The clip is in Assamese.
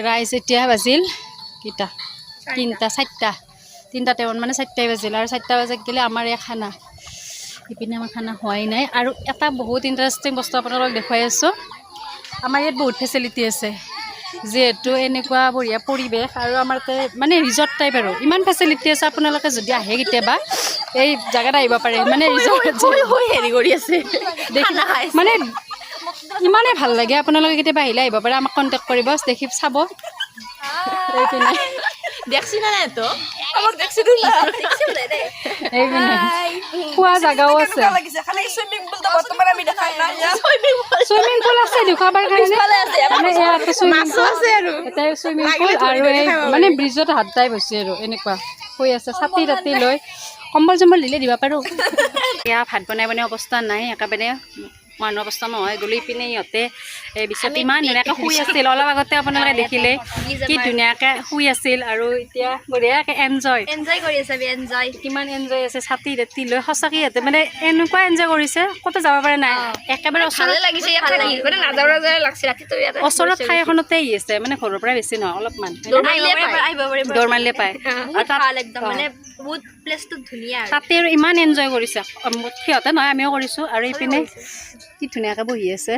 ৰাইজ, এতিয়া বাজিল কেইটা? 3টা, 4টা, 3টা 53, মানে 4টাই বাজিল। আৰু 4টা বজাত গ'লে আমাৰ এই খানা। ইপিনে আমাৰ খানা হোৱাই নাই। আৰু এটা বহুত ইণ্টাৰেষ্টিং বস্তু আপোনালোকক দেখুৱাই আছোঁ। আমাৰ ইয়াত বহুত ফেচিলিটি আছে, যিহেতু এনেকুৱা বঢ়িয়া পৰিৱেশ আৰু আমাৰ তাতে মানে ৰিজৰ্ট টাইপ আৰু ইমান ফেচিলিটি আছে। আপোনালোকে যদি আহে কেতিয়াবা, এই জেগাত আহিব পাৰে। মানে ৰিজৰ্ট হেৰি কৰি আছে। দেখি মানে ইমানেই ভাল লাগে। আপোনালোকে কেতিয়াবা আহিলে আহিব পাৰে, আমাক কণ্টেক্ট কৰিব, দেখি চাব এইপিনে। দেখছি না নাই তো? আমাক দেখছি তো না। এইপিনে খোৱা জাগাও আছে। লাগিছে খালি চুইমিং পুলটো বৰ্তমান আমি দেখা নাই ইয়াত। চুইমিং পুল আছে দেখুৱাবৰ কাৰণে। মানে ইয়াতে চুইমিং পুল আছে আৰু। এতিয়া চুইমিং পুল আৰু এই মানে ব্ৰিজত হাত টাইপ হৈছে আৰু এনেকুৱা শুই আছে ছাতি তাতি লৈ। কম্বল চম্বল দিলে দিব পাৰোঁ। এয়া ভাত বনাই বনাই অৱস্থা নাই, একেবাৰে মানুহ অৱস্থা নহয় গ'লো। ইপিনে ইহঁতে এই পিছত ইমান ধুনীয়াকৈ শুই আছিল। অলপ আগতে আপোনালোকে দেখিলে, কি ধুনীয়াকৈ শুই আছিল। আৰু এতিয়া বঢ়িয়াকৈ এনজয় এনজয় কৰি আছে আমি, এনজয়। কিমান এনজয় আছে ছাতি তাতি লৈ। সঁচাকৈ ইহঁতে মানে এনেকুৱা এনজয় কৰিছে, ক'তো যাব পৰা নাই একেবাৰে ওচৰত। ভালে লাগিছে ইয়াত থাকি, মানে নাযাওঁ নাযাওঁ লাগছে ৰাতিটো ইয়াতে। ওচৰত ঠাই এখনতে আহি আছে, মানে ঘৰৰ পৰা বেছি নহয়, অলপমান। দৌৰ মাৰিলে পায়, আহিব পাৰিব। দৌৰ মাৰিলে পায়। বহুত ভাল একদম, মানে বহুত প্লেচটো ধুনীয়া আৰু। তাতে আৰু ইমান এনজয় কৰিছে। সিহঁতে নহয়, আমিও কৰিছোঁ। আৰু ইপিনে কি ধুনীয়াকৈ বহি আছে।